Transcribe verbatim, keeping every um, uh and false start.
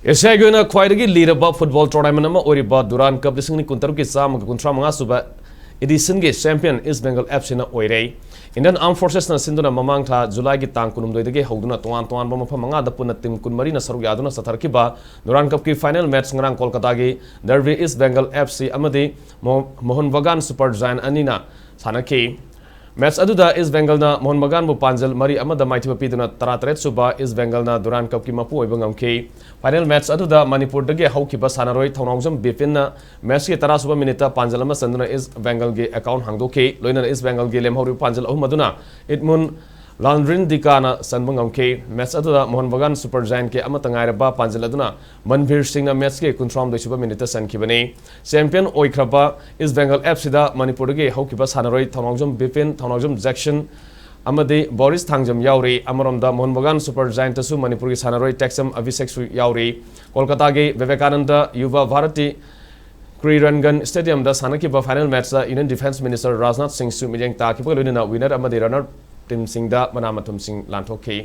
ꯑꯦꯁꯤꯌꯥꯒꯤ ꯑꯣꯏꯅ ꯈ꯭ꯋꯥꯏꯗꯒꯤ ꯂꯤꯔꯕ football tournament ꯑꯃ ꯑꯣꯏꯔꯤꯕ ꯗꯨꯔꯥꯟ ꯀꯞ ꯂꯤꯁꯤꯡ ꯑꯅꯤ ꯀꯨꯟꯇꯔꯨꯛꯀꯤ ꯆꯥꯝꯃꯒ ꯀꯨꯟꯊ꯭ꯔꯥ ꯃꯉꯥ ꯁꯨꯕ ꯏꯗꯤꯁꯟꯒꯤ ꯆꯦꯝꯄꯤꯌꯟ ꯏꯁ ꯕꯦꯡꯒꯜ ꯑꯦꯐ ꯁꯤꯅ ꯑꯣꯏꯔꯦ꯫ ꯏꯟꯗꯤꯌꯟ ꯑꯥꯔꯝ ꯐꯣꯔꯁꯦꯁꯅ ꯁꯤꯟꯗꯨꯅ ꯃꯃꯥꯡ ꯊꯥ ꯖꯨꯂꯥꯏꯒꯤ ꯇꯥꯡ ꯀꯨꯟꯍꯨꯝꯗꯣꯏꯗꯒꯤ ꯍꯧꯗꯨꯅ ꯇꯣꯉꯥꯟ ꯇꯣꯉꯥꯟꯕ ꯃꯐꯝ ꯃꯉꯥꯗ ꯄꯨꯟꯅ ꯇꯤꯝ ꯀꯨꯟꯃꯔꯤꯅ ꯁꯔꯨꯛ ꯌꯥꯗꯨꯅ ꯆꯠꯊꯔꯛꯈꯤꯕ ꯗꯨꯔꯥꯟ ꯀꯞꯀꯤ ꯐꯥꯏꯅꯦꯜ ꯃꯦꯠꯆ ꯉꯔꯥꯡ ꯀꯣꯜꯀꯇꯥꯒꯤ ꯗꯔꯕꯤ ꯏꯁ ꯕꯦꯡꯒꯜ ꯑꯦꯐ ꯁꯤ ꯑꯃꯗꯤ ꯃꯣ-, ꯃꯣꯍꯟ ꯕꯒꯥꯟ ꯁꯨꯄꯔ ꯖꯥꯏꯟ ꯑꯅꯤꯅ ꯁꯥꯟꯅꯈꯤ꯫ ꯃꯦꯠꯆ ꯑꯗꯨꯗ ꯏꯁ ꯕꯦꯡꯒꯜꯅ ꯃꯣꯍꯟ ꯕꯒꯥꯟꯕꯨ ꯄꯥꯟꯖꯜ ꯃꯔꯤ ꯑꯃꯗ ꯃꯥꯏꯊꯤꯕ ꯄꯤꯗꯨꯅ ꯇꯔꯥꯇꯔꯦꯠ ꯁꯨꯕ ꯏꯁ ꯕꯦꯡꯒꯜꯅ ꯗꯨꯔꯥꯟ ꯀꯞꯀꯤ ꯃꯄꯨ ꯑꯣꯏꯕ ꯉꯝꯈꯤ꯫ ꯐꯥꯏꯅꯦꯜ ꯃꯦꯠꯆ ꯑꯗꯨꯗ ꯃꯅꯤꯄꯨꯔꯗꯒꯤ ꯍꯧꯈꯤꯕ ꯁꯥꯟꯅꯔꯣꯏ ꯊꯧꯅꯥꯎꯖꯝ ꯕꯤꯄꯤꯟꯅ ꯃꯦꯠꯆꯀꯤ ꯇꯔꯥ ꯁꯨꯕ ꯃꯤꯅꯤꯠꯇ ꯄꯥꯟꯖꯜ ꯑꯃ ꯆꯟꯗꯨꯅ ꯏꯁ ꯕꯦꯡꯒꯜꯒꯤ ꯑꯦꯀꯥꯎꯟ ꯍꯥꯡꯗꯣꯛꯈꯤ꯫ ꯂꯣꯏꯅꯅ ꯏꯁ ꯕꯦꯡꯒꯜꯒꯤ ꯂꯦꯝꯍꯧꯔꯤꯕ ꯄꯥꯟꯖꯜ ꯑꯍꯨꯝ ꯑꯗꯨꯅ ꯏꯗꯃꯨꯟ ꯂꯥꯟꯗ꯭ꯔꯤꯟꯗꯤꯀꯥꯅ ꯆꯟꯕ ꯉꯝꯈꯤ꯫ ꯃꯦꯠꯆ ꯑꯗꯨꯗ ꯃꯣꯍꯟ ꯕꯒꯥꯟ ꯁꯨꯄꯔ ꯖꯥꯏꯟꯒꯤ ꯑꯃꯠꯇ ꯉꯥꯏꯔꯕ ꯄꯥꯟꯖꯜ ꯑꯗꯨꯅ ꯃꯟꯚꯤꯔ ꯁꯤꯡꯅ ꯃꯦꯠꯆꯀꯤ ꯀꯨꯟꯊ꯭ꯔꯥꯍꯨꯝꯗꯣꯏ ꯁꯨꯕ ꯃꯤꯅꯤꯠꯇ ꯆꯟꯈꯤꯕꯅꯤ꯫ ꯆꯦꯝꯄꯤꯌꯟ ꯑꯣꯏꯈ꯭ꯔꯕ ꯏꯁ ꯕꯦꯡꯒꯜ ꯑꯦꯐ ꯁꯤꯗ ꯃꯅꯤꯄꯨꯔꯗꯒꯤ ꯍꯧꯈꯤꯕ ꯁꯥꯟꯅꯔꯣꯏ ꯊꯧꯅꯥꯎꯖꯝ ꯕꯤꯄꯤꯟ, ꯊꯧꯅꯥꯎꯖꯝ ꯖꯦꯛꯁꯟ ꯑꯃꯗꯤ ꯕꯣꯔꯤꯁ ꯊꯥꯡꯖꯝ ꯌꯥꯎꯔꯤ꯫ ꯑꯃꯔꯣꯝꯗ ꯃꯣꯍꯟ ꯕꯒꯥꯟ ꯁꯨꯄꯔ ꯖꯥꯏꯟꯇꯁꯨ ꯃꯅꯤꯄꯨꯔꯒꯤ ꯁꯥꯟꯅꯔꯣꯏ ꯇꯦꯛꯆꯝ ꯑꯚꯤꯁꯦꯛꯁꯨ ꯌꯥꯎꯔꯤ꯫ ꯀꯣꯜꯀꯇꯥꯒꯤ ꯕꯤꯕꯦꯀꯥꯅꯟꯗ ꯌꯨꯚ ꯚꯥꯔꯇꯤ ꯀ꯭ꯔꯤꯔꯟꯒꯟ ꯁ꯭ꯇꯦꯗꯤꯌꯝꯗ ꯁꯥꯟꯅꯈꯤꯕ ꯐꯥꯏꯅꯦꯜ ꯃꯦꯠꯆꯇ ꯌꯨꯅꯤꯌꯟ ꯗꯤꯐꯦꯟꯁ ꯃꯤꯅꯤꯁꯇꯔ ꯔꯥꯖꯅꯥꯊ ꯁꯤꯡꯁꯨ ꯃꯤꯠꯌꯦꯡ ꯇꯥꯈꯤꯕꯒ ꯂꯣꯏꯅꯅ ꯋꯤꯅꯔ ꯑꯃꯗꯤ ꯔꯟꯅꯔ ꯇꯤꯝꯁꯤꯡꯗ ꯃꯅꯥ ꯃꯊꯨꯝꯁꯤꯡ ꯂꯥꯟꯊꯣꯛꯈꯤ꯫